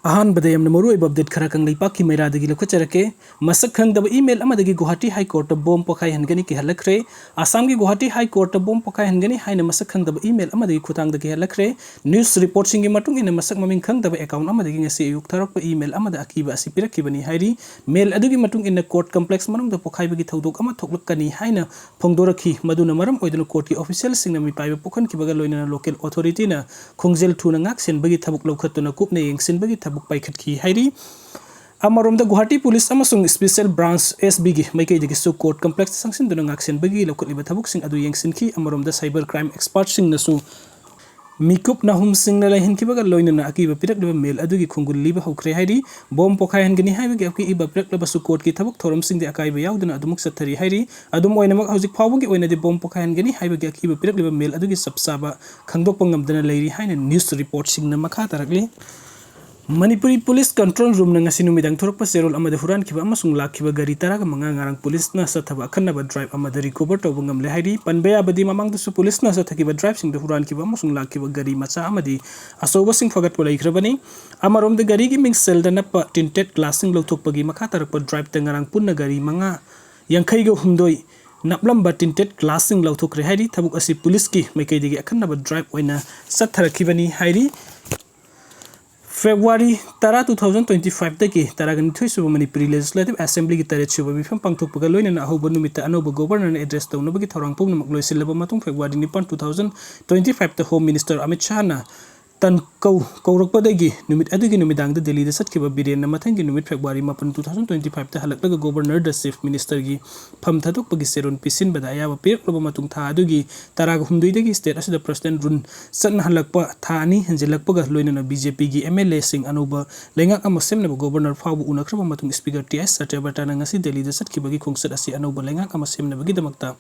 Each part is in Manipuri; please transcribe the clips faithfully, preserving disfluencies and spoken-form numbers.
ꯑꯍꯥꯟꯕꯗ ꯌꯥꯝꯅ ꯃꯔꯨꯑꯣꯏꯕ ꯑꯞꯗꯦꯠ ꯈꯔ ꯀꯪꯂꯩꯄꯥꯛꯀꯤ ꯃꯩꯔꯥꯗꯒꯤ ꯂꯧꯈꯠꯆꯔꯛꯀꯦ꯫ ꯃꯁꯛ ꯈꯪꯗꯕ ꯏꯃꯦꯜ ꯑꯃꯗꯒꯤ ꯒꯨꯋꯥꯍꯥꯇꯤ ꯍꯥꯏ ꯀꯣꯔꯠꯇ ꯕꯣꯝ ꯄꯣꯈꯥꯏꯍꯟꯒꯅꯤ ꯀꯤꯍꯜꯂꯛꯈ꯭ꯔꯦ꯫ ꯑꯁꯥꯝꯒꯤ ꯒꯨꯋꯥꯍꯥꯇꯤ ꯍꯥꯏ ꯀꯣꯔꯠꯇ ꯕꯣꯝ ꯄꯣꯈꯥꯏꯍꯟꯒꯅꯤ ꯍꯥꯏꯅ ꯃꯁꯛ ꯈꯪꯗꯕ ꯏꯃꯦꯜ ꯑꯃꯗꯒꯤ ꯈꯨꯠꯊꯥꯡꯗ ꯀꯤꯍꯜꯂꯛꯈ꯭ꯔꯦ꯫ ꯅ꯭ꯌꯨꯁ ꯔꯤꯄꯣꯔꯠꯁꯤꯡꯒꯤ ꯃꯇꯨꯡ ꯏꯟꯅ, ꯃꯁꯛ ꯃꯃꯤꯡ ꯈꯪꯗꯕ ꯑꯦꯀꯥꯎꯟꯠ ꯑꯃꯗꯒꯤ ꯉꯁꯤ ꯑꯌꯨꯛ ꯊꯥꯔꯛꯄ ꯏꯃꯦꯜ ꯑꯃꯗ ꯑꯀꯤꯕ ꯑꯁꯤ ꯄꯤꯔꯛꯈꯤꯕꯅꯤ ꯍꯥꯏꯔꯤ꯫ ꯃꯦꯜ ꯑꯗꯨꯒꯤ ꯃꯇꯨꯡ ꯏꯟꯅ ꯀꯣꯔꯠ ꯀꯝꯄ꯭ꯂꯦꯛꯁ ꯃꯅꯨꯡꯗ ꯄꯣꯈꯥꯏꯕꯒꯤ ꯊꯧꯗꯣꯛ ꯑꯃ ꯊꯣꯛꯂꯛꯀꯅꯤ ꯍꯥꯏꯅ ꯐꯣꯡꯗꯣꯔꯛꯈꯤ꯫ ꯃꯗꯨꯅ ꯃꯔꯝ ꯑꯣꯏꯗꯨꯅ ꯀꯣꯔꯠꯀꯤ ꯑꯣꯐꯤꯁꯤꯌꯦꯜꯁꯤꯡꯅ ꯃꯤꯄꯥꯏꯕ ꯄꯣꯛꯍꯟꯈꯤꯕꯒ ꯂꯣꯏꯅꯅ ꯂꯣꯀꯦꯜ ꯑꯣꯊꯣꯔꯤꯇꯤꯅ ꯈꯣꯡꯖꯦꯜ ꯊꯨꯅ ꯉꯥꯛ ꯁꯦꯟꯕꯒꯤ ꯊꯕꯛ ꯂꯧꯈꯠꯇꯨꯅ ꯀꯨꯞꯅ ꯌꯦꯡꯁꯤꯟꯕꯒꯤ ꯊꯕꯛ ꯄꯥꯏꯈꯠꯈꯤ ꯍꯥꯏꯔꯤ꯫ ꯑꯃꯔꯣꯝꯗ, ꯒꯨꯋꯥꯍꯥꯇꯤ ꯄꯨꯂꯤꯁ ꯑꯃꯁꯨꯡ ꯁ꯭ꯄꯦꯁꯤꯌꯦꯜ ꯕ꯭ꯔꯥꯟꯆ, ꯑꯦꯁ ꯕꯤꯒꯤ ꯃꯥꯏꯀꯩꯗꯒꯤꯁꯨ ꯀꯣꯔꯠ ꯀꯝꯄ꯭ꯂꯦꯛꯁꯇ ꯆꯪꯁꯤꯟꯗꯨꯅ ꯉꯥꯛꯁꯦꯟꯕꯒꯤ ꯂꯧꯈꯠꯂꯤꯕ ꯊꯕꯛꯁꯤꯡ ꯑꯗꯨ ꯌꯦꯡꯁꯤꯟꯈꯤ꯫ ꯑꯃꯔꯣꯝꯗ, ꯁꯥꯏꯕꯔ ꯀ꯭ꯔꯥꯏꯝ ꯑꯦꯛꯁꯄꯔꯠꯁꯤꯡꯅꯁꯨ ꯃꯤꯀꯨꯞ ꯅꯥꯍꯨꯝꯁꯤꯡꯅ ꯂꯩꯍꯟꯈꯤꯕꯒ ꯂꯣꯏꯅꯅ ꯑꯀꯤꯕ ꯄꯤꯔꯛꯂꯤꯕ ꯃꯦꯜ ꯑꯗꯨꯒꯤ ꯈꯣꯡꯒꯨꯜ ꯂꯤꯕ ꯍꯧꯈ꯭ꯔꯦ ꯍꯥꯏꯔꯤ꯫ ꯕꯣꯝ ꯄꯣꯈꯥꯏꯍꯟꯒꯅꯤ ꯍꯥꯏꯕꯒꯤ ꯑꯀꯤꯕ ꯄꯤꯔꯛꯂꯕꯁꯨ ꯀꯣꯔꯠꯀꯤ ꯊꯕꯛ ꯊꯧꯔꯝꯁꯤꯡꯗꯤ ꯑꯀꯥꯏꯕ ꯌꯥꯎꯗꯅ ꯑꯗꯨꯃꯛ ꯆꯠꯊꯔꯤ ꯍꯥꯏꯔꯤ꯫ ꯑꯗꯨꯝ ꯑꯣꯏꯅꯃꯛ, ꯍꯧꯖꯤꯛ ꯐꯥꯎꯕꯒꯤ ꯑꯣꯏꯅꯗꯤ ꯕꯣꯝ ꯄꯣꯈꯥꯏꯍꯟꯒꯅꯤ ꯍꯥꯏꯕꯒꯤ ꯑꯀꯤꯕ ꯄꯤꯔꯛꯂꯤꯕ ꯃꯦꯜ ꯑꯗꯨꯒꯤ ꯆꯞ ꯆꯥꯕ ꯈꯪꯗꯣꯛꯄ ꯉꯝꯗꯅ ꯂꯩꯔꯤ ꯍꯥꯏꯅ ꯅ꯭ꯌꯨꯁ ꯔꯤꯄꯣꯔꯠꯁꯤꯡꯅ ꯃꯈꯥ ꯇꯥꯔꯛꯂꯤ꯫ ꯃꯅꯤꯄꯨꯔꯤ ꯄꯨꯂꯤꯁ ꯀꯟꯇ꯭ꯔꯣꯜ ꯔꯨꯝꯅ ꯉꯁꯤ ꯅꯨꯃꯤꯗꯥꯡ ꯊꯣꯔꯛꯄ ꯆꯦꯔꯣꯜ ꯑꯃꯗ ꯍꯨꯔꯥꯟꯈꯤꯕ ꯑꯃꯁꯨꯡ ꯂꯥꯛꯈꯤꯕ ꯒꯥꯔꯤ ꯇꯔꯥꯒ ꯃꯉꯥ ꯉꯔꯥꯡ ꯄꯨꯂꯤꯁꯅ ꯆꯠꯊꯕ ꯑꯈꯟꯅꯕ ꯗ꯭ꯔꯥꯏꯚ ꯑꯃꯗ ꯔꯤꯀꯣꯚꯔ ꯇꯧꯕ ꯉꯝꯂꯦ ꯍꯥꯏꯔꯤ꯫ ꯄꯟꯕ ꯌꯥꯕꯗꯤ, ꯃꯃꯥꯡꯗꯁꯨ ꯄꯨꯂꯤꯁꯅ ꯆꯠꯊꯈꯤꯕ ꯗ꯭ꯔꯥꯏꯚꯁꯤꯡꯗ ꯍꯨꯔꯥꯟꯈꯤꯕ ꯑꯃꯁꯨꯡ ꯂꯥꯛꯈꯤꯕ ꯒꯥꯔꯤ ꯃꯆꯥ ꯑꯃꯗꯤ ꯑꯆꯧꯕꯁꯤꯡ ꯐꯥꯒꯠꯄ ꯂꯩꯈ꯭ꯔꯕꯅꯤ꯫ ꯑꯃꯔꯣꯝꯗ, ꯒꯥꯔꯤꯒꯤ ꯃꯤꯡꯁꯦꯜꯗ ꯅꯞꯄ ꯇꯤꯟꯇꯦꯠ ꯒ꯭ꯂꯥꯁꯁꯤꯡ ꯂꯧꯊꯣꯛꯄꯒꯤ ꯃꯈꯥ ꯇꯥꯔꯛꯄ ꯗ꯭ꯔꯥꯏꯚꯇ ꯉꯔꯥꯡ ꯄꯨꯟꯅ ꯒꯥꯔꯤ ꯃꯉꯥ, ꯌꯥꯡꯈꯩꯒ ꯍꯨꯝꯗꯣꯏ ꯅꯞꯂꯝꯕ ꯇꯤꯟꯇꯦꯠ ꯒ꯭ꯂꯥꯁꯁꯤꯡ ꯂꯧꯊꯣꯛꯈ꯭ꯔꯦ ꯍꯥꯏꯔꯤ꯫ ꯊꯕꯛ ꯑꯁꯤ ꯄꯨꯂꯤꯁꯀꯤ ꯃꯥꯏꯀꯩꯗꯒꯤ ꯑꯈꯟꯅꯕ ꯗ꯭ꯔꯥꯏꯚ ꯑꯣꯏꯅ ꯆꯠꯊꯔꯛꯈꯤꯕꯅꯤ ꯍꯥꯏꯔꯤ꯫ ꯐꯦꯕ꯭ꯔꯨꯋꯥꯔꯤ ꯇꯔꯥ, two thousand twenty five ꯗꯒꯤ ꯇꯔꯥꯒ ꯅꯤꯊꯣꯏ ꯁꯨꯕ ꯃꯅꯤꯄꯨꯔꯤ ꯂꯦꯖꯤꯁꯂꯦꯇꯤꯚ ꯑꯦꯁꯦꯝꯕ꯭ꯂꯤꯒꯤ ꯇꯔꯦꯠ ꯁꯨꯕ ꯃꯤꯐꯝ ꯄꯥꯡꯊꯣꯛꯄꯒ ꯂꯣꯏꯅꯅ ꯑꯍꯧꯕ ꯅꯨꯃꯤꯠꯇ ꯑꯅꯧꯕ ꯒꯣꯕꯔꯅꯔꯅ ꯑꯦꯗ꯭ꯔꯦꯁ ꯇꯧꯅꯕꯒꯤ ꯊꯧꯔꯥꯡ ꯄꯨꯝꯅꯃꯛ ꯂꯣꯏꯁꯤꯜꯂꯕ ꯃꯇꯨꯡ, ꯐꯦꯕ꯭ꯔꯨꯋꯥꯔꯤ ꯅꯤꯄꯥꯟ, two thousand twenty five ꯇ ꯍꯣꯝ ꯃꯤꯅꯤꯁꯇꯔ ꯑꯃꯤꯠ ꯁꯥꯍꯅ ꯇꯟ ꯀꯧ-, ꯀꯧꯔꯛꯄꯗꯒꯤ ꯅꯨꯃꯤꯠ ꯑꯗꯨꯒꯤ ꯅꯨꯃꯤꯗꯥꯡꯗ ꯗꯦꯜꯂꯤꯗ ꯆꯠꯈꯤꯕ ꯕꯤꯔꯦꯟꯅ ꯃꯊꯪꯒꯤ ꯅꯨꯃꯤꯠ, ꯐꯦꯕ꯭ꯔꯨꯋꯥꯔꯤ ꯃꯥꯄꯟ, two thousand twenty five ꯇ ꯍꯜꯂꯛꯂꯒ ꯒꯣꯕꯔꯅꯔꯗ ꯆꯤꯐ ꯃꯤꯅꯤꯁꯇꯔꯒꯤ ꯐꯝ ꯊꯥꯗꯣꯛꯄꯒꯤ ꯆꯦꯔꯣꯜ ꯄꯤꯁꯤꯟꯕꯗ ꯑꯌꯥꯕ ꯄꯤꯔꯛꯂꯕ ꯃꯇꯨꯡ, ꯊꯥ ꯑꯗꯨꯒꯤ ꯇꯔꯥꯒ ꯍꯨꯝꯗꯣꯏꯗꯒꯤ ꯁ꯭ꯇꯦꯠ ꯑꯁꯤꯗ ꯄ꯭ꯔꯁꯤꯗꯦꯟꯠ ꯔꯨꯜ ꯆꯠꯅꯍꯜꯂꯛꯄ ꯊꯥ ꯑꯅꯤ ꯍꯦꯟꯖꯤꯜꯂꯛꯄꯒ ꯂꯣꯏꯅꯅ ꯕꯤ ꯖꯦ ꯄꯤꯒꯤ ꯑꯦꯝ ꯑꯦꯜ ꯑꯦꯁꯤꯡ ꯑꯅꯧꯕ ꯂꯩꯉꯥꯛ ꯑꯃ ꯁꯦꯝꯅꯕ ꯒꯣꯕꯔꯅꯔ ꯐꯥꯎꯕ ꯎꯅꯈ꯭ꯔꯕ ꯃꯇꯨꯡ, ꯁ꯭ꯄꯤꯀꯔ ꯇꯤ ꯑꯦꯁ ꯁꯇ꯭ꯌꯕ꯭ꯔꯇꯅ ꯉꯁꯤ ꯗꯦꯜꯂꯤꯗ ꯆꯠꯈꯤꯕꯒꯤ ꯈꯣꯡꯆꯠ ꯑꯁꯤ ꯑꯅꯧꯕ ꯂꯩꯉꯥꯛ ꯑꯃ ꯁꯦꯝꯅꯕꯒꯤꯗꯃꯛꯇ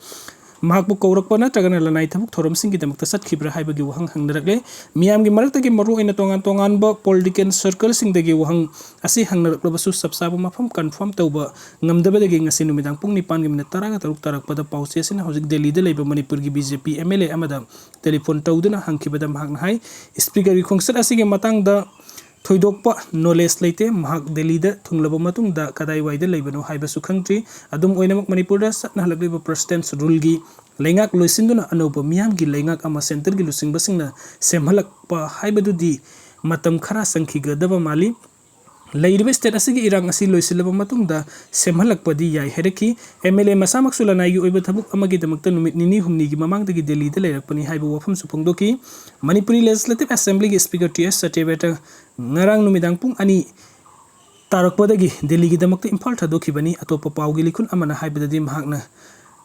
ꯃꯍꯥꯛꯄꯨ ꯀꯧꯔꯛꯄ ꯅꯠꯇ꯭ꯔꯒꯅ ꯂꯅꯥꯏ ꯊꯕꯛ ꯊꯧꯔꯝꯁꯤꯡꯒꯤꯗꯃꯛꯇ ꯆꯠꯈꯤꯕ꯭ꯔꯥ ꯍꯥꯏꯕꯒꯤ ꯋꯥꯍꯪ ꯍꯪꯅꯔꯛꯂꯦ꯫ ꯃꯤꯌꯥꯝꯒꯤ ꯃꯔꯛꯇꯒꯤ ꯃꯔꯨꯑꯣꯏꯅ ꯇꯣꯉꯥꯟ ꯇꯣꯉꯥꯟꯕ ꯄꯣꯂꯤꯇꯤꯀꯦꯜ ꯁꯔꯀꯜꯁꯤꯡꯗꯒꯤ ꯋꯥꯍꯪ ꯑꯁꯤ ꯍꯪꯅꯔꯛꯂꯕꯁꯨ, ꯆꯞ ꯆꯥꯕ ꯃꯐꯝ ꯀꯟꯐꯥꯔꯝ ꯇꯧꯕ ꯉꯝꯗꯕꯗꯒꯤ ꯉꯁꯤ ꯅꯨꯃꯤꯗꯥꯡ ꯄꯨꯡ ꯅꯤꯄꯥꯟꯒꯤ ꯃꯤꯅꯤꯠ ꯇꯔꯥꯒ ꯇꯔꯨꯛ ꯇꯥꯔꯛꯄꯗ ꯄꯥꯎꯆꯦ ꯑꯁꯤꯅ ꯍꯧꯖꯤꯛ ꯗꯦꯜꯂꯤꯗ ꯂꯩꯕ ꯃꯅꯤꯄꯨꯔꯒꯤ B J P M L A ꯑꯃꯗ ꯇꯦꯂꯤꯐꯣꯟ ꯇꯧꯗꯨꯅ ꯍꯪꯈꯤꯕꯗ, ꯃꯍꯥꯛꯅ ꯍꯥꯏ, ꯁ꯭ꯄꯤꯀꯔꯒꯤ ꯈꯣꯡꯆꯠ ꯑꯁꯤꯒꯤ ꯃꯇꯥꯡꯗ ꯊꯣꯏꯗꯣꯛꯄ ꯅꯣꯂꯦꯖ ꯂꯩꯇꯦ꯫ ꯃꯍꯥꯛ ꯗꯦꯜꯂꯤꯗ ꯊꯨꯡꯂꯕ ꯃꯇꯨꯡꯗ ꯀꯗꯥꯏꯋꯥꯏꯗ ꯂꯩꯕꯅꯣ ꯍꯥꯏꯕꯁꯨ ꯈꯪꯗ꯭ꯔꯤ꯫ ꯑꯗꯨꯝ ꯑꯣꯏꯅꯃꯛ, ꯃꯅꯤꯄꯨꯔꯗ ꯆꯠꯅꯍꯜꯂꯛꯂꯤꯕ ꯄ꯭ꯔꯁꯤꯗꯦꯟꯁ ꯔꯨꯜꯒꯤ ꯂꯩꯉꯥꯛ ꯂꯣꯏꯁꯤꯟꯗꯨꯅ ꯑꯅꯧꯕ ꯃꯤꯌꯥꯝꯒꯤ ꯂꯩꯉꯥꯛ ꯑꯃ ꯁꯦꯟꯇꯔꯒꯤ ꯂꯨꯆꯤꯡꯕꯁꯤꯡꯅ ꯁꯦꯝꯍꯜꯂꯛꯄ ꯍꯥꯏꯕꯗꯨꯗꯤ ꯃꯇꯝ ꯈꯔ ꯆꯪꯈꯤꯒꯗꯕ ꯃꯥꯜꯂꯤ꯫ ꯂꯩꯔꯤꯕ ꯁ꯭ꯇꯦꯠ ꯑꯁꯤꯒꯤ ꯏꯔꯥꯡ ꯑꯁꯤ ꯂꯣꯏꯁꯤꯜꯂꯕ ꯃꯇꯨꯡꯗ ꯁꯦꯝꯍꯜꯂꯛꯄꯗꯤ ꯌꯥꯏ ꯍꯥꯏꯔꯛꯈꯤ꯫ ꯑꯦꯝ ꯑꯦꯜ ꯑꯦ ꯃꯁꯥꯃꯛꯁꯨ ꯂꯅꯥꯏꯒꯤ ꯑꯣꯏꯕ ꯊꯕꯛ ꯑꯃꯒꯤꯗꯃꯛꯇ ꯅꯨꯃꯤꯠ ꯅꯤꯅꯤ ꯍꯨꯝꯅꯤꯒꯤ ꯃꯃꯥꯡꯗꯒꯤ ꯗꯦꯜꯂꯤꯗ ꯂꯩꯔꯛꯄꯅꯤ ꯍꯥꯏꯕ ꯋꯥꯐꯝꯁꯨ ꯐꯣꯡꯗꯣꯛꯈꯤ꯫ ꯃꯅꯤꯄꯨꯔꯤ ꯂꯦꯖꯤꯁꯂꯦꯇꯤꯚ ꯑꯦꯁꯦꯝꯕ꯭ꯂꯤꯒꯤ ꯁ꯭ꯄꯤꯀꯔ ꯇꯤ ꯑꯦꯁ ꯁꯇ꯭ꯌꯕ꯭ꯔꯇ ꯉꯔꯥꯡ ꯅꯨꯃꯤꯗꯥꯡ ꯄꯨꯡ ꯑꯅꯤ ꯇꯥꯔꯛꯄꯗꯒꯤ ꯗꯦꯜꯂꯤꯒꯤꯗꯃꯛꯇ ꯏꯝꯐꯥꯜ ꯊꯥꯗꯣꯛꯈꯤꯕꯅꯤ꯫ ꯑꯇꯣꯞꯄ ꯄꯥꯎꯒꯤ ꯂꯤꯈꯨꯟ ꯑꯃꯅ ꯍꯥꯏꯕꯗꯗꯤ ꯃꯍꯥꯛꯅ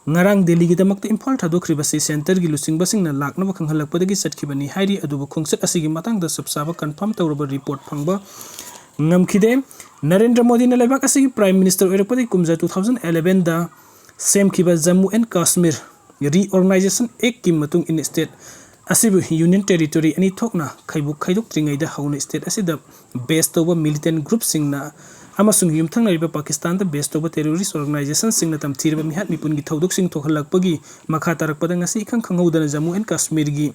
ꯉꯔꯥꯡ ꯗꯦꯜꯂꯤꯒꯤꯗꯃꯛꯇ ꯏꯝꯐꯥꯜ ꯊꯥꯗꯣꯛꯈ꯭ꯔꯤꯕꯁꯤ ꯁꯦꯟꯇꯔꯒꯤ ꯂꯨꯆꯤꯡꯕꯁꯤꯡꯅ ꯂꯥꯛꯅꯕ ꯈꯪꯍꯜꯂꯛꯄꯗꯒꯤ ꯆꯠꯈꯤꯕꯅꯤ ꯍꯥꯏꯔꯤ꯫ ꯑꯗꯨꯕꯨ ꯈꯣꯡꯆꯠ ꯑꯁꯤꯒꯤ ꯃꯇꯥꯡꯗ ꯆꯞ ꯆꯥꯕ ꯀꯟꯐꯥꯔꯝ ꯇꯧꯔꯕ ꯔꯤꯄꯣꯔꯠ ꯐꯪꯕ ꯉꯝꯈꯤꯗꯦ꯫ ꯅꯔꯦꯟꯗ꯭ꯔ ꯃꯣꯗꯤꯅ ꯂꯩꯕꯥꯛ ꯑꯁꯤꯒꯤ ꯄ꯭ꯔꯥꯏꯝ ꯃꯤꯅꯤꯁꯇꯔ ꯑꯣꯏꯔꯛꯄꯗꯒꯤ ꯀꯨꯝꯖꯥ two thousand elevenꯗ ꯁꯦꯝꯈꯤꯕ ꯖꯝꯃꯨ ꯑꯦꯟ ꯀꯥꯁꯃꯤꯔ ꯔꯤꯑꯣꯔꯒꯅꯥꯏꯖꯦꯁꯟ ꯑꯦꯛꯀꯤ ꯃꯇꯨꯡ ꯏꯟꯅ ꯁ꯭ꯇꯦꯠ ꯑꯁꯤꯕꯨ ꯌꯨꯅꯤꯌꯟ ꯇꯦꯔꯤꯇꯣꯔꯤ ꯑꯅꯤ ꯊꯣꯛꯅ ꯈꯥꯏꯕꯣꯛ ꯈꯥꯏꯗꯣꯛꯇ꯭ꯔꯤꯉꯩꯗ ꯍꯧꯅ ꯁ꯭ꯇꯦꯠ ꯑꯁꯤꯗ ꯕꯦꯁ ꯇꯧꯕ ꯃꯤꯂꯤꯇꯦꯟ ꯒ꯭ꯔꯨꯞꯁꯤꯡꯅ ꯑꯃꯁꯨꯡ ꯌꯨꯝꯊꯪꯅꯔꯤꯕ ꯄꯥꯀꯤꯁꯇꯥꯟꯗ ꯕꯦꯁ ꯇꯧꯕ ꯇꯦꯔꯣꯔꯤꯁ ꯑꯣꯔꯒꯅꯥꯏꯖꯦꯁꯟꯁꯤꯡꯅ ꯇꯝꯊꯤꯔꯕ ꯃꯤꯍꯥꯠ ꯃꯤꯄꯨꯟꯒꯤ ꯊꯧꯗꯣꯛꯁꯤꯡ ꯊꯣꯛꯍꯜꯂꯛꯄꯒꯤ ꯃꯈꯥ ꯇꯥꯔꯛꯄꯗ ꯉꯁꯤ ꯏꯈꯪ ꯈꯪꯍꯧꯗꯅ ꯖꯝꯃꯨ ꯑꯦꯟ ꯀꯥꯁꯃꯤꯔꯒꯤ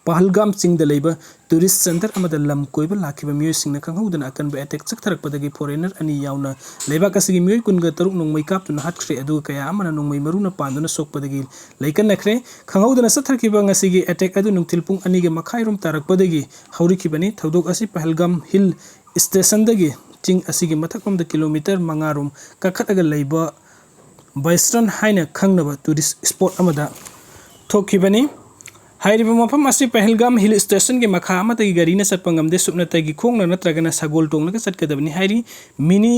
ꯄꯍꯜꯒꯥꯝ ꯆꯤꯡꯗ ꯂꯩꯕ ꯇꯨꯔꯤꯁ ꯁꯦꯟꯇꯔ ꯑꯃꯗ ꯂꯝ ꯀꯣꯏꯕ ꯂꯥꯛꯈꯤꯕ ꯃꯤꯑꯣꯏꯁꯤꯡꯅ ꯈꯪꯍꯧꯗꯅ ꯑꯀꯟꯕ ꯑꯦꯇꯦꯛ ꯆꯠꯊꯔꯛꯄꯗꯒꯤ ꯐꯣꯔꯦꯅꯔ ꯑꯅꯤ ꯌꯥꯎꯅ ꯂꯩꯕꯥꯛ ꯑꯁꯤꯒꯤ ꯃꯤꯑꯣꯏ ꯀꯨꯟꯒ ꯇꯔꯨꯛ ꯅꯣꯡꯃꯩ ꯀꯥꯞꯇꯨꯅ ꯍꯥꯠꯈ꯭ꯔꯦ, ꯑꯗꯨꯒ ꯀꯌꯥ ꯑꯃꯅ ꯅꯣꯡꯃꯩ ꯃꯔꯨꯅ ꯄꯥꯟꯗꯨꯅ ꯁꯣꯛꯄꯗꯒꯤ ꯂꯩꯀꯟꯅꯈ꯭ꯔꯦ꯫ ꯈꯪꯍꯧꯗꯅ ꯆꯠꯊꯈꯤꯕ ꯉꯁꯤꯒꯤ ꯑꯦꯇꯦꯛ ꯑꯗꯨ ꯅꯨꯡꯊꯤꯜ ꯄꯨꯡ ꯑꯅꯤꯒ ꯃꯈꯥꯏꯔꯣꯝ ꯇꯥꯔꯛꯄꯗꯒꯤ ꯍꯧꯔꯛꯈꯤꯕꯅꯤ꯫ ꯊꯧꯗꯣꯛ ꯑꯁꯤ ꯄꯍꯜꯒꯥꯝ ꯍꯤꯜ ꯁ꯭ꯇꯦꯁꯟꯗꯒꯤ ꯆꯤꯡ ꯑꯁꯤꯒꯤ ꯃꯊꯛꯂꯣꯝꯗ ꯀꯤꯂꯣꯃꯤꯇꯔ ꯃꯉꯥꯔꯣꯝ ꯀꯥꯈꯠꯂꯒ ꯂꯩꯕ ꯕꯥꯏꯁ꯭ꯔꯟ ꯍꯥꯏꯅ ꯈꯪꯅꯕ ꯇꯨꯔꯤꯁ ꯁ꯭ꯄꯣꯠ ꯑꯃꯗ ꯊꯣꯛꯈꯤꯕꯅꯤ꯫ ꯍꯥꯏꯔꯤꯕ ꯃꯐꯝ ꯑꯁꯤ ꯄꯍꯜꯒꯥꯝ ꯍꯤꯜ ꯁ꯭ꯇꯦꯁꯟꯒꯤ ꯃꯈꯥ ꯑꯃꯠꯇꯒꯤ ꯒꯥꯔꯤꯅ ꯆꯠꯄ ꯉꯝꯗꯦ꯫ ꯁꯨꯞꯅꯇꯒꯤ ꯈꯣꯡꯅ ꯅꯠꯇ꯭ꯔꯒꯅ ꯁꯒꯣꯜ ꯇꯣꯡꯂꯒ ꯆꯠꯀꯗꯕꯅꯤ ꯍꯥꯏꯔꯤ꯫ ꯃꯤꯅꯤ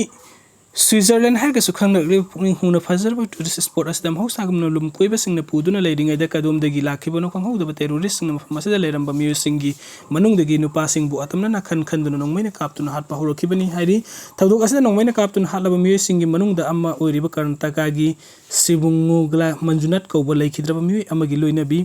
ꯁ꯭ꯋꯤꯖꯔꯂꯦꯟ ꯍꯥꯏꯔꯒꯁꯨ ꯈꯪꯅꯔꯤꯕ ꯄꯨꯛꯅꯤꯡ ꯍꯨꯅ ꯐꯖꯔꯕ ꯇꯨꯔꯤꯁ ꯁ꯭ꯄꯣꯠ ꯑꯁꯤꯗ ꯃꯍꯧꯁꯥꯒꯨꯝꯅ ꯂꯨꯝ ꯀꯣꯏꯕꯁꯤꯡꯅ ꯄꯨꯗꯨꯅ ꯂꯩꯔꯤꯉꯩꯗ ꯀꯗꯣꯝꯗꯒꯤ ꯂꯥꯛꯈꯤꯕꯅꯣ ꯈꯪꯍꯧꯗꯕ ꯇꯦꯔꯣꯔꯤꯁꯁꯤꯡꯅ ꯃꯐꯝ ꯑꯁꯤꯗ ꯂꯩꯔꯝꯕ ꯃꯤꯑꯣꯏꯁꯤꯡꯒꯤ ꯃꯅꯨꯡꯗꯒꯤ ꯅꯨꯄꯥꯁꯤꯡꯕꯨ ꯑꯇꯝꯅꯅ ꯈꯟ ꯈꯟꯗꯨꯅ ꯅꯣꯡꯃꯩꯅ ꯀꯥꯞꯇꯨꯅ ꯍꯥꯠꯄ ꯍꯧꯔꯛꯈꯤꯕꯅꯤ ꯍꯥꯏꯔꯤ꯫ ꯊꯧꯗꯣꯛ ꯑꯁꯤꯗ ꯅꯣꯡꯃꯩꯅ ꯀꯥꯞꯇꯨꯅ ꯍꯥꯠꯂꯕ ꯃꯤꯑꯣꯏꯁꯤꯡꯒꯤ ꯃꯅꯨꯡꯗ ꯑꯃ ꯑꯣꯏꯔꯤꯕ ꯀꯔꯅꯥꯇꯀꯥꯒꯤ ꯁꯤꯕꯨꯡꯉꯨꯒ꯭ꯂꯥ ꯃꯟꯖꯨꯅꯥꯊ ꯀꯧꯕ ꯂꯩꯈꯤꯗ꯭ꯔꯕ ꯃꯤꯑꯣꯏ ꯑꯃꯒꯤ ꯂꯣꯏꯅꯕꯤ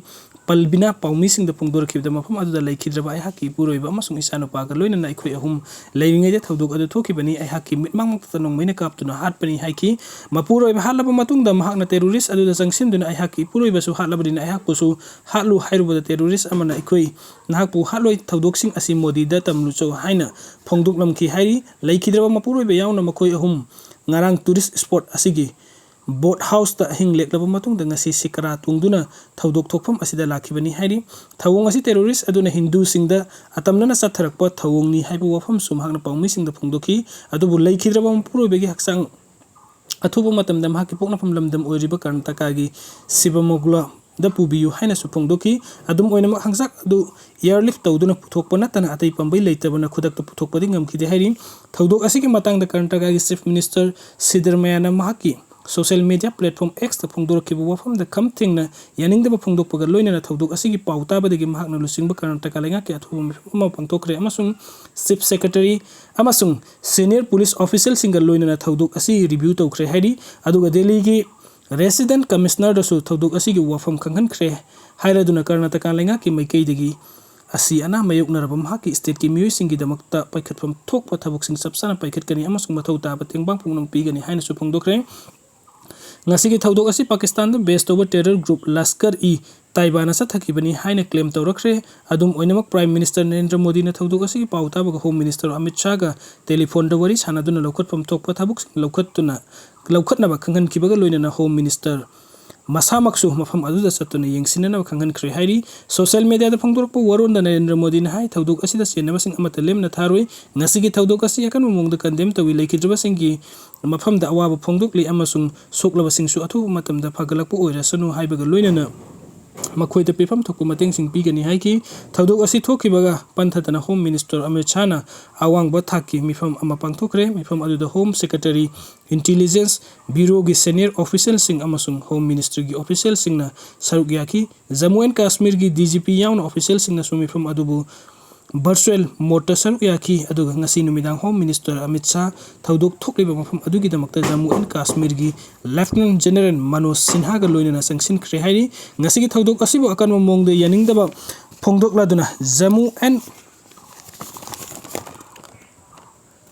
ꯄꯜꯕꯤꯅꯥ ꯄꯥꯎꯃꯤꯁꯤꯡꯗ ꯐꯣꯡꯗꯣꯔꯛꯈꯤꯕꯗ, ꯃꯐꯝ ꯑꯗꯨꯗ ꯂꯩꯈꯤꯗ꯭ꯔꯕ ꯑꯩꯍꯥꯛꯀꯤ ꯏꯄꯨꯔꯣꯏꯕ ꯑꯃꯁꯨꯡ ꯏꯆꯥꯅꯨꯄꯥꯒ ꯂꯣꯏꯅꯅ ꯑꯩꯈꯣꯏ ꯑꯍꯨꯝ ꯂꯩꯔꯤꯉꯩꯗ ꯊꯧꯗꯣꯛ ꯑꯗꯨ ꯊꯣꯛꯈꯤꯕꯅꯤ꯫ ꯑꯩꯍꯥꯛꯀꯤ ꯃꯤꯠꯃꯥꯡꯃꯛꯇ ꯅꯣꯡꯃꯩꯅ ꯀꯥꯞꯇꯨꯅ ꯍꯥꯠꯄꯅꯤ ꯍꯥꯏꯈꯤ꯫ ꯃꯄꯨꯔꯣꯏꯕ ꯍꯥꯠꯂꯕ ꯃꯇꯨꯡꯗ ꯃꯍꯥꯛꯅ terrorist ꯑꯗꯨꯗ ꯆꯪꯁꯤꯟꯗꯨꯅ "ꯑꯩꯍꯥꯛꯀꯤ ꯏꯄꯨꯔꯣꯏꯕꯁꯨ ꯍꯥꯠꯂꯕꯅꯤꯅ ꯑꯩꯍꯥꯛꯄꯨꯁꯨ ꯍꯥꯠꯂꯨ" ꯍꯥꯏꯔꯨꯕꯗ terrorist ꯑꯃꯅ "ꯑꯩꯈꯣꯏ ꯅꯍꯥꯛꯄꯨ ꯍꯥꯠꯂꯣꯏ, ꯊꯧꯗꯣꯛꯁꯤꯡ ꯑꯁꯤ ꯃꯣꯗꯤꯗ ꯇꯝꯂꯨꯆꯣ" ꯍꯥꯏꯅ ꯐꯣꯡꯗꯣꯛꯂꯝꯈꯤ ꯍꯥꯏꯔꯤ꯫ ꯂꯩꯈꯤꯗ꯭ꯔꯕ ꯃꯄꯨꯔꯣꯏꯕ ꯌꯥꯎꯅ ꯃꯈꯣꯏ ꯑꯍꯨꯝ ꯉꯔꯥꯡ tourist spot ꯑꯁꯤꯒꯤ boat houseꯇ ꯑꯍꯤꯡ ꯂꯦꯛꯂꯕ ꯃꯇꯨꯡꯗ ꯉꯁꯤ ꯁꯤꯀꯥꯔꯥ ꯇꯣꯡꯗꯨꯅ ꯊꯧꯗꯣꯛ ꯊꯣꯛꯐꯝ ꯑꯁꯤꯗ ꯂꯥꯛꯈꯤꯕꯅꯤ ꯍꯥꯏꯔꯤ꯫ ꯊꯧꯑꯣꯡ ꯑꯁꯤ terrorist ꯑꯗꯨꯅ ꯍꯤꯟꯗꯨꯁꯤꯡꯗ ꯑꯇꯝꯅꯅ ꯆꯠꯊꯔꯛꯄ ꯊꯧꯑꯣꯡꯅꯤ ꯍꯥꯏꯕ ꯋꯥꯐꯝꯁꯨ ꯃꯍꯥꯛꯅ ꯄꯥꯎꯃꯤꯁꯤꯡꯗ ꯐꯣꯡꯗꯣꯛꯈꯤ꯫ ꯑꯗꯨꯕꯨ ꯂꯩꯈꯤꯗ꯭ꯔꯕ ꯃꯄꯨꯔꯣꯏꯕꯒꯤ ꯍꯛꯆꯥꯡ ꯑꯊꯨꯕ ꯃꯇꯝꯗ ꯃꯍꯥꯛꯀꯤ ꯄꯣꯛꯅꯐꯝ ꯂꯝꯗꯝ ꯑꯣꯏꯔꯤꯕ ꯀꯔꯅꯥꯇꯀꯥꯒꯤ ꯁꯤꯕꯃꯣꯒꯂꯗ ꯄꯨꯕꯤꯌꯨ ꯍꯥꯏꯅꯁꯨ ꯐꯣꯡꯗꯣꯛꯈꯤ꯫ ꯑꯗꯨꯝ ꯑꯣꯏꯅꯃꯛ, ꯍꯛꯆꯥꯡ ꯑꯗꯨ airlift ꯇꯧꯗꯨꯅ ꯄꯨꯊꯣꯛꯄ ꯅꯠꯇꯅ ꯑꯇꯩ ꯄꯥꯝꯕꯩ ꯂꯩꯇꯕꯅ ꯈꯨꯗꯛꯇ ꯄꯨꯊꯣꯛꯄꯗꯤ ꯉꯝꯈꯤꯗꯦ ꯍꯥꯏꯔꯤ꯫ ꯊꯧꯗꯣꯛ ꯑꯁꯤꯒꯤ ꯃꯇꯥꯡꯗ ꯀꯔꯅꯥꯇꯀꯥꯒꯤ Chief Minister ꯁꯤꯗꯔꯃꯌꯥꯅ ꯃꯍꯥꯛꯀꯤ social media platform Xꯇ ꯐꯣꯡꯗꯣꯔꯛꯈꯤꯕ ꯋꯥꯐꯝꯗ ꯈꯝ ꯊꯦꯡꯅ ꯌꯥꯅꯤꯡꯗꯕ ꯐꯣꯡꯗꯣꯛꯄꯒ ꯂꯣꯏꯅꯅ ꯊꯧꯗꯣꯛ ꯑꯁꯤꯒꯤ ꯄꯥꯎ ꯇꯥꯕꯗꯒꯤ ꯃꯍꯥꯛꯅ ꯂꯨꯆꯤꯡꯕ ꯀꯔꯅꯥꯇꯀꯥ ꯂꯩꯉꯥꯛꯀꯤ ꯑꯊꯨꯕ ꯃꯤꯐꯝ ꯑꯃ ꯄꯥꯡꯊꯣꯛꯈ꯭ꯔꯦ ꯑꯃꯁꯨꯡ Chief Secretary ꯑꯃꯁꯨꯡ senior police officialꯁꯤꯡꯒ ꯂꯣꯏꯅꯅ ꯊꯧꯗꯣꯛ ꯑꯁꯤ review ꯇꯧꯈ꯭ꯔꯦ ꯍꯥꯏꯔꯤ꯫ ꯑꯗꯨꯒ ꯗꯦꯜꯂꯤꯒꯤ Resident Commissionerꯗꯁꯨ ꯊꯧꯗꯣꯛ ꯑꯁꯤꯒꯤ ꯋꯥꯐꯝ ꯈꯪꯍꯟꯈ꯭ꯔꯦ ꯍꯥꯏꯔꯗꯨꯅ ꯀꯔꯅꯥꯇꯀꯥ ꯂꯩꯉꯥꯛꯀꯤ ꯃꯥꯏꯀꯩꯗꯒꯤ ꯑꯁꯤ ꯑꯅꯥ ꯃꯥꯌꯣꯛꯅꯔꯕ ꯃꯍꯥꯛꯀꯤ stateꯀꯤ ꯃꯤꯑꯣꯏꯁꯤꯡꯒꯤꯗꯃꯛꯇ ꯄꯥꯏꯈꯠꯐꯝ ꯊꯣꯛꯄ ꯊꯕꯛꯁꯤꯡ ꯆꯞ ꯆꯥꯅ ꯄꯥꯏꯈꯠꯀꯅꯤ ꯑꯃꯁꯨꯡ ꯃꯊꯧ ꯇꯥꯕ ꯇꯦꯡꯕꯥꯡ ꯄꯨꯝꯅꯃꯛ ꯄꯤꯒꯅꯤ ꯍꯥꯏꯅꯁꯨ ꯐꯣꯡꯗꯣꯛꯈ꯭ꯔꯦ꯫ ꯉꯁꯤꯒꯤ ꯊꯧꯗꯣꯛ ꯑꯁꯤ ꯄꯥꯀꯤꯁꯇꯥꯟꯗ base ꯇꯧꯕ terror group ꯂꯁꯀꯔ ꯏ ꯇꯥꯏꯕꯥꯅ ꯆꯠꯊꯈꯤꯕꯅꯤ ꯍꯥꯏꯅ claim ꯇꯧꯔꯛꯈ꯭ꯔꯦ꯫ ꯑꯗꯨꯝ ꯑꯣꯏꯅꯃꯛ, Prime Minister ꯅꯔꯦꯟꯗ꯭ꯔ ꯃꯣꯗꯤꯅ ꯊꯧꯗꯣꯛ ꯑꯁꯤꯒꯤ ꯄꯥꯎ ꯇꯥꯕꯒ Home Minister ꯑꯃꯤꯠ ꯁꯥꯍꯒ telephoneꯗ ꯋꯥꯔꯤ ꯁꯥꯟꯅꯗꯨꯅ ꯂꯧꯈꯠꯐꯝ ꯊꯣꯛꯄ ꯊꯕꯛꯁꯤꯡ ꯂꯧꯈꯠꯇꯨꯅ, ꯂꯧꯈꯠꯅꯕ ꯈꯪꯍꯟꯈꯤꯕꯒ ꯂꯣꯏꯅꯅ Home Minister ꯃꯁꯥꯃꯛꯁꯨ ꯃꯐꯝ ꯑꯗꯨꯗ ꯆꯠꯇꯨꯅ ꯌꯦꯡꯁꯤꯟꯅꯅꯕ ꯈꯪꯍꯟꯈ꯭ꯔꯦ ꯍꯥꯏꯔꯤ꯫ Social mediaꯗ ꯐꯣꯡꯗꯣꯔꯛꯄ ꯋꯥꯔꯣꯜꯗ ꯅꯔꯦꯟꯗ꯭ꯔ ꯃꯣꯗꯤꯅ ꯍꯥꯏ, "ꯊꯧꯗꯣꯛ ꯑꯁꯤꯗ ꯆꯦꯟꯅꯕꯁꯤꯡ ꯑꯃꯠꯇ ꯂꯦꯝꯅ ꯊꯥꯔꯣꯏ꯫ ꯉꯁꯤꯒꯤ ꯊꯧꯗꯣꯛ ꯑꯁꯤ ꯑꯀꯟꯕ ꯃꯑꯣꯡꯗ condemn ꯇꯧꯏ꯫ ꯂꯩꯈꯤꯗ꯭ꯔꯕꯁꯤꯡꯒꯤ ꯃꯐꯝꯗ ꯑꯋꯥꯕ ꯐꯣꯡꯗꯣꯛꯂꯤ ꯑꯃꯁꯨꯡ ꯁꯣꯛꯂꯕꯁꯤꯡꯁꯨ ꯑꯊꯨꯕ ꯃꯇꯝꯗ ꯐꯒꯠꯂꯛꯄ ꯑꯣꯏꯔꯁꯅꯨ" ꯍꯥꯏꯕꯒ ꯂꯣꯏꯅꯅ ꯃꯈꯣꯏꯗ ꯄꯤꯐꯝ ꯊꯣꯛꯄ ꯃꯇꯦꯡꯁꯤꯡ ꯄꯤꯒꯅꯤ ꯍꯥꯏꯈꯤ꯫ ꯊꯧꯗꯣꯛ ꯑꯁꯤ ꯊꯣꯛꯈꯤꯕꯒ ꯄꯟꯊꯗꯅ Home Minister ꯑꯃꯤꯠ ꯁꯥꯍꯅ ꯑꯋꯥꯡꯕ ꯊꯥꯛꯀꯤ ꯃꯤꯐꯝ ꯑꯃ ꯄꯥꯡꯊꯣꯛꯈ꯭ꯔꯦ꯫ ꯃꯤꯐꯝ ꯑꯗꯨꯗ Home Secretary, Intelligence Bureauꯒꯤ senior officialꯁꯤꯡ ꯑꯃꯁꯨꯡ Home Ministryꯒꯤ officialꯁꯤꯡꯅ ꯁꯔꯨꯛ ꯌꯥꯈꯤ꯫ ꯖꯝꯃꯨ ꯑꯦꯟ ꯀꯥꯁꯃꯤꯔꯒꯤ DGP ꯌꯥꯎꯅ officialꯁꯤꯡꯅꯁꯨ ꯃꯤꯐꯝ ꯑꯗꯨꯕꯨ virtual modeꯇ ꯁꯔꯨꯛ ꯌꯥꯈꯤ꯫ ꯑꯗꯨꯒ ꯉꯁꯤ ꯅꯨꯃꯤꯗꯥꯡ Home Minister ꯑꯃꯤꯠ ꯁꯥꯍ ꯊꯧꯗꯣꯛ ꯊꯣꯛꯂꯤꯕ ꯃꯐꯝ ꯑꯗꯨꯒꯤꯗꯃꯛꯇ ꯖꯝꯃꯨ ꯑꯦꯟ ꯀꯥꯁꯃꯤꯔꯒꯤ Lieutenant General ꯃꯅꯣꯖ ꯁꯤꯟꯍꯥꯒ ꯂꯣꯏꯅꯅ ꯆꯪꯁꯤꯟꯈ꯭ꯔꯦ ꯍꯥꯏꯔꯤ꯫ ꯉꯁꯤꯒꯤ ꯊꯧꯗꯣꯛ ꯑꯁꯤꯕꯨ ꯑꯀꯟꯕ ꯃꯑꯣꯡꯗ ꯌꯥꯅꯤꯡꯗꯕ ꯐꯣꯡꯗꯣꯛꯂꯗꯨꯅ ꯖꯝꯃꯨ ꯑꯦꯟ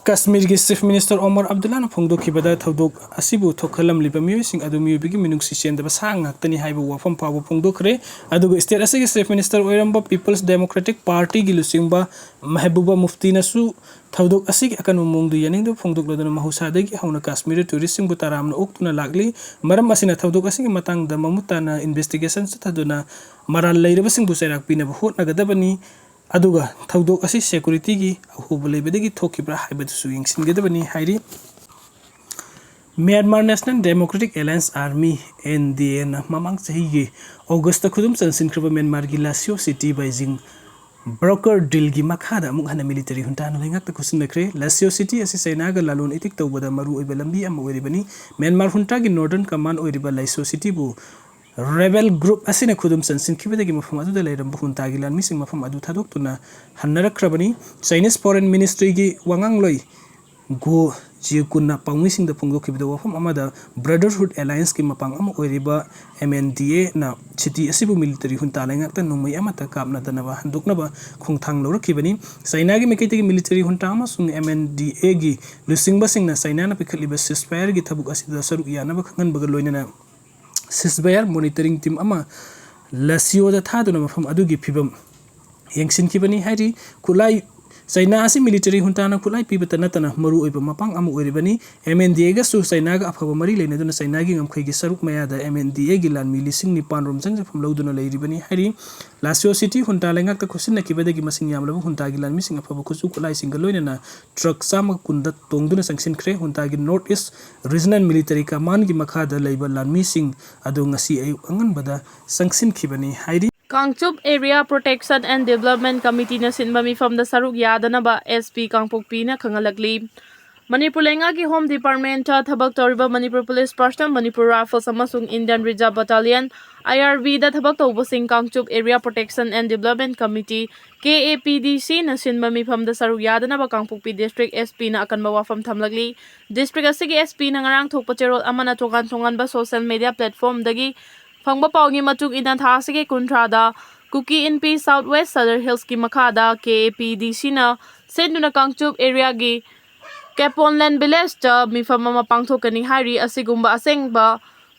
ꯀꯥꯁꯃꯤꯔꯒꯤ Chief Minister Omar Abdullahꯅ ꯐꯣꯡꯗꯣꯛꯈꯤꯕꯗ, ꯊꯧꯗꯣꯛ ꯑꯁꯤꯕꯨ ꯊꯣꯛꯍꯜꯂꯝꯂꯤꯕ ꯃꯤꯑꯣꯏꯁꯤꯡ ꯑꯗꯨ ꯃꯤꯑꯣꯏꯕꯒꯤ ꯃꯤꯅꯨꯡꯁꯤ ꯆꯦꯟꯗꯕ ꯁꯥ ꯉꯥꯛꯇꯅꯤ ꯍꯥꯏꯕ ꯋꯥꯐꯝ ꯐꯥꯎꯕ ꯐꯣꯡꯗꯣꯛꯈ꯭ꯔꯦ꯫ ꯑꯗꯨꯒ state ꯑꯁꯤꯒꯤ Chief Minister ꯑꯣꯏꯔꯝꯕ People's Democratic Partyꯒꯤ ꯂꯨꯆꯤꯡꯕ ꯃꯦꯍꯕꯨꯕꯥ ꯃꯨꯐꯇꯤꯅꯁꯨ ꯊꯧꯗꯣꯛ ꯑꯁꯤꯒꯤ ꯑꯀꯟꯕ ꯃꯑꯣꯡꯗ ꯌꯥꯅꯤꯡꯗꯕ ꯐꯣꯡꯗꯣꯛꯂꯗꯨꯅ, ꯃꯍꯧꯁꯥꯗꯒꯤ ꯍꯧꯅ ꯀꯥꯁꯃꯤꯔꯗ touristꯁꯤꯡꯕꯨ ꯇꯔꯥꯝꯅ ꯑꯣꯛꯇꯨꯅ ꯂꯥꯛꯂꯤ꯫ ꯃꯔꯝ ꯑꯁꯤꯅ ꯊꯧꯗꯣꯛ ꯑꯁꯤꯒꯤ ꯃꯇꯥꯡꯗ ꯃꯃꯨꯠ ꯇꯥꯅ investigation ꯆꯠꯊꯗꯨꯅ ꯃꯔꯥꯜ ꯂꯩꯔꯕꯁꯤꯡꯕꯨ ꯆꯩꯔꯥꯛ ꯄꯤꯅꯕ ꯍꯣꯠꯅꯒꯗꯕꯅꯤ꯫ ꯑꯗꯨꯒ ꯊꯧꯗꯣꯛ ꯑꯁꯤ securityꯒꯤ ꯑꯍꯣꯕ ꯂꯩꯕꯗꯒꯤ ꯊꯣꯛꯈꯤꯕ꯭ꯔꯥ ꯍꯥꯏꯕꯗꯨꯁꯨ ꯌꯦꯡꯁꯤꯟꯒꯗꯕꯅꯤ ꯍꯥꯏꯔꯤ꯫ Myanmar National Democratic Alliance Army, NDAꯅ ꯃꯃꯥꯡ ꯆꯍꯤꯒꯤ Augustꯇ ꯈꯨꯗꯨꯝ ꯆꯟꯁꯤꯟꯈ꯭ꯔꯕ ꯃ꯭ꯌꯥꯟꯃꯥꯔꯒꯤ ꯂꯥꯁꯤꯑꯣ ꯁꯤꯇꯤ ꯕꯩꯖꯤꯡ broker dealꯒꯤ ꯃꯈꯥꯗ ꯑꯃꯨꯛ ꯍꯟꯅ military ꯍꯨꯟꯇꯥꯅ ꯂꯩꯉꯥꯛꯇ ꯈꯨꯠꯁꯤꯟꯅꯈ꯭ꯔꯦ꯫ ꯂꯥꯁꯤꯑꯣ ꯁꯤꯇꯤ ꯑꯁꯤ ꯆꯩꯅꯥꯒ ꯂꯂꯣꯟ ꯏꯇꯤꯛ ꯇꯧꯕꯗ ꯃꯔꯨꯑꯣꯏꯕ ꯂꯝꯕꯤ ꯑꯃ ꯑꯣꯏꯔꯤꯕꯅꯤ꯫ ꯃ꯭ꯌꯥꯟꯃꯥꯔ ꯍꯨꯟꯇꯥꯒꯤ Northern Command ꯑꯣꯏꯔꯤꯕ ꯂꯥꯁꯤꯑꯣ ꯁꯤꯇꯤꯕꯨ rebel group ꯑꯁꯤꯅ ꯈꯨꯗꯨꯝ ꯆꯟꯁꯤꯟꯈꯤꯕꯗꯒꯤ ꯃꯐꯝ ꯑꯗꯨꯗ ꯂꯩꯔꯝꯕ ꯍꯨꯟꯇꯥꯒꯤ ꯂꯥꯟꯃꯤꯁꯤꯡ ꯃꯐꯝ ꯑꯗꯨ ꯊꯥꯗꯣꯛꯇꯨꯅ ꯍꯟꯅꯔꯛꯈ꯭ꯔꯕꯅꯤ꯫ Chinese Foreign Ministryꯒꯤ ꯋꯥꯉꯥꯡꯂꯣꯏ ꯒꯣ ꯖꯤꯌꯨꯀꯨꯟꯅ ꯄꯥꯎꯃꯤꯁꯤꯡꯗ ꯐꯣꯡꯗꯣꯛꯈꯤꯕꯗ, ꯋꯥꯐꯝ ꯑꯃꯗ Brotherhood Allianceꯀꯤ ꯃꯄꯥꯡ ꯑꯃ ꯑꯣꯏꯔꯤꯕ MNDAꯅ ꯁꯤꯇꯤ ꯑꯁꯤꯕꯨ military ꯍꯨꯟꯇꯥ ꯂꯩꯉꯥꯛꯇ ꯅꯣꯡꯃꯩ ꯑꯃꯠꯇ ꯀꯥꯞꯅꯗꯅꯕ ꯍꯟꯗꯣꯛꯅꯕ ꯈꯣꯡꯊꯥꯡ ꯂꯧꯔꯛꯈꯤꯕꯅꯤ꯫ ꯆꯩꯅꯥꯒꯤ ꯃꯥꯏꯀꯩꯗꯒꯤ military ꯍꯨꯟꯇꯥ ꯑꯃꯁꯨꯡ MNDAꯒꯤ ꯂꯨꯆꯤꯡꯕꯁꯤꯡꯅ ꯆꯩꯅꯥꯅ ꯄꯤꯈꯠꯂꯤꯕ ceasefire ꯒꯤ ꯊꯕꯛ ꯑꯁꯤꯗ ꯁꯔꯨꯛ ꯌꯥꯅꯕ ꯈꯪꯍꯟꯕꯒ ꯂꯣꯏꯅꯅ ceasefire monitoring team ꯑꯃ ꯂꯥꯁꯤꯑꯣꯗ ꯊꯥꯗꯨꯅ ꯃꯐꯝ ꯑꯗꯨꯒꯤ ꯐꯤꯕꯝ ꯌꯦꯡꯁꯤꯟꯈꯤꯕꯅꯤ ꯍꯥꯏꯔꯤ꯫ ꯈꯨꯠꯂꯥꯏ, ꯆꯩꯅꯥ ꯑꯁꯤ military ꯍꯨꯟꯇꯥꯅ ꯈꯨꯠꯂꯥꯏ ꯄꯤꯕꯇ ꯅꯠꯇꯅ ꯃꯔꯨꯑꯣꯏꯕ ꯃꯄꯥꯡ ꯑꯃ ꯑꯣꯏꯔꯤꯕꯅꯤ꯫ MNDAꯒꯁꯨ ꯆꯩꯅꯥꯒ ꯑꯐꯕ ꯃꯔꯤ ꯂꯩꯅꯗꯨꯅ ꯆꯩꯅꯥꯒꯤ ꯉꯝꯈꯩꯒꯤ ꯁꯔꯨꯛ ꯃꯌꯥꯗ MNDAꯒꯤ ꯂꯥꯟꯃꯤ ꯂꯤꯁꯤꯡ ꯅꯤꯄꯥꯟ ꯔꯣꯝ ꯆꯪꯖꯐꯝ ꯂꯧꯗꯨꯅ ꯂꯩꯔꯤꯕꯅꯤ ꯍꯥꯏꯔꯤ꯫ ꯂꯥꯁꯤꯑꯣ ꯁꯤꯇꯤ ꯍꯨꯟꯇꯥ ꯂꯩꯉꯥꯛꯇ ꯈꯨꯠꯁꯤꯟꯅꯈꯤꯕꯗꯒꯤ ꯃꯁꯤꯡ ꯌꯥꯝꯂꯕ ꯍꯨꯟꯇꯥꯒꯤ ꯂꯥꯟꯃꯤꯁꯤꯡ ꯑꯐꯕ ꯈꯨꯠꯁꯨ ꯈꯨꯠꯂꯥꯏꯁꯤꯡꯒ ꯂꯣꯏꯅꯅ truck ꯆꯥꯝꯃ ꯀꯨꯟꯗ ꯇꯣꯡꯗꯨꯅ ꯆꯪꯁꯤꯟꯈ꯭ꯔꯦ꯫ ꯍꯨꯟꯇꯥꯒꯤ North East Regional Military Commandꯒꯤ ꯃꯈꯥꯗ ꯂꯩꯕ ꯂꯥꯟꯃꯤꯁꯤꯡ ꯑꯗꯨ ꯉꯁꯤ ꯑꯌꯨꯛ ꯑꯉꯟꯕꯗ ꯆꯪꯁꯤꯟꯈꯤꯕꯅꯤ ꯍꯥꯏꯔꯤ꯫ Kangchup Area Protection and Development Committeeꯅ ꯁꯤꯟꯕ ꯃꯤꯐꯝꯗ ꯁꯔꯨꯛ ꯌꯥꯗꯅꯕ SP ꯀꯥꯡꯄꯣꯛꯄꯤꯅ ꯈꯪꯍꯜꯂꯛꯂꯤ꯫ ꯃꯅꯤꯄꯨꯔ ꯂꯩꯉꯥꯛꯀꯤ Home Departmentꯇ ꯊꯕꯛ ꯇꯧꯔꯤꯕ Manipur Police Personnel, Manipur Rifles ꯑꯃꯁꯨꯡ Indian Reserve Battalion, IRBꯗ ꯊꯕꯛ ꯇꯧꯕꯁꯤꯡ Kangchup Area Protection and Development Committee, KAPDCꯅ ꯁꯤꯟꯕ ꯃꯤꯐꯝꯗ ꯁꯔꯨꯛ ꯌꯥꯗꯅꯕ ꯀꯥꯡꯄꯣꯛꯄꯤ District SPꯅ ꯑꯀꯟꯕ ꯋꯥꯐꯝ ꯊꯝꯂꯛꯂꯤ꯫ District ꯑꯁꯤꯒꯤ SPꯅ ꯉꯔꯥꯡ ꯊꯣꯛꯄ ꯆꯦꯔꯣꯜ ꯑꯃꯅ ꯇꯣꯉꯥꯟ ꯇꯣꯉꯥꯟꯕ social media platformꯗꯒꯤ ꯐꯪꯕ ꯄꯥꯎꯒꯤ ꯃꯇꯨꯡ ꯏꯟꯅ, ꯊꯥ ꯑꯁꯤꯒꯤ ꯀꯨꯟꯊ꯭ꯔꯥꯗ ꯀꯨꯀꯤ ꯏꯟꯄꯤ South West Sadar Hillsꯀꯤ ꯃꯈꯥꯗ KAPDCꯅ ꯁꯤꯟꯗꯨꯅ ꯀꯥꯡꯆꯨꯞ areaꯒꯤ ꯀꯦꯄꯣꯟꯂꯦꯟ ꯚꯤꯂꯦꯖꯇ ꯃꯤꯐꯝ ꯑꯃ ꯄꯥꯡꯊꯣꯛꯀꯅꯤ ꯍꯥꯏꯔꯤ꯫ ꯑꯁꯤꯒꯨꯝꯕ ꯑꯁꯦꯡꯕ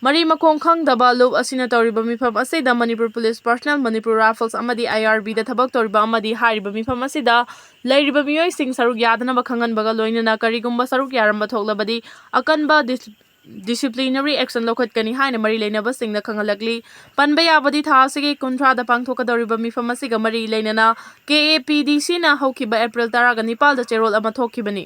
ꯃꯔꯤ ꯃꯈꯣꯡ ꯈꯪꯗꯕ ꯂꯨꯞ ꯑꯁꯤꯅ ꯇꯧꯔꯤꯕ ꯃꯤꯐꯝ ꯑꯁꯤꯗ Manipur police personal, Manipur rifles ꯑꯃꯗꯤ ꯑꯥꯏ ꯑꯥꯔ ꯕꯤꯗ ꯊꯕꯛ ꯇꯧꯔꯤꯕ ꯑꯃꯗꯤ ꯍꯥꯏꯔꯤꯕ ꯃꯤꯐꯝ ꯑꯁꯤꯗ ꯂꯩꯔꯤꯕ ꯃꯤꯑꯣꯏꯁꯤꯡ ꯁꯔꯨꯛ ꯌꯥꯗꯅꯕ ꯈꯪꯍꯟꯕꯒ ꯂꯣꯏꯅꯅ ꯀꯔꯤꯒꯨꯝꯕ ꯁꯔꯨꯛ ꯌꯥꯔꯝꯕ ꯊꯣꯛꯂꯕꯗꯤ ꯑꯀꯟꯕ ꯗꯤꯁ-, ꯗꯤꯁꯤꯄ꯭ꯂꯤꯅꯔꯤ ꯑꯦꯛꯁꯟ ꯂꯧꯈꯠꯀꯅꯤ ꯍꯥꯏꯅ ꯃꯔꯤ ꯂꯩꯅꯕꯁꯤꯡꯅ ꯈꯪꯍꯜꯂꯛꯂꯤ꯫ ꯄꯟꯕ ꯌꯥꯕꯗꯤ ꯊꯥ ꯑꯁꯤꯒꯤ ꯀꯨꯟꯊ꯭ꯔꯥꯗ ꯄꯥꯡꯊꯣꯛꯀꯗꯧꯔꯤꯕ ꯃꯤꯐꯝ ꯑꯁꯤꯒ ꯃꯔꯤ ꯂꯩꯅꯅ ꯀꯦ ꯑꯦ ꯄꯤ ꯗꯤ ꯁꯤꯅ ꯍꯧꯈꯤꯕ ꯑꯦꯄ꯭ꯔꯤꯜ ꯇꯔꯥꯒ ꯅꯤꯄꯥꯜꯗ ꯆꯦꯔꯣꯜ ꯑꯃ ꯊꯣꯛꯈꯤꯕꯅꯤ꯫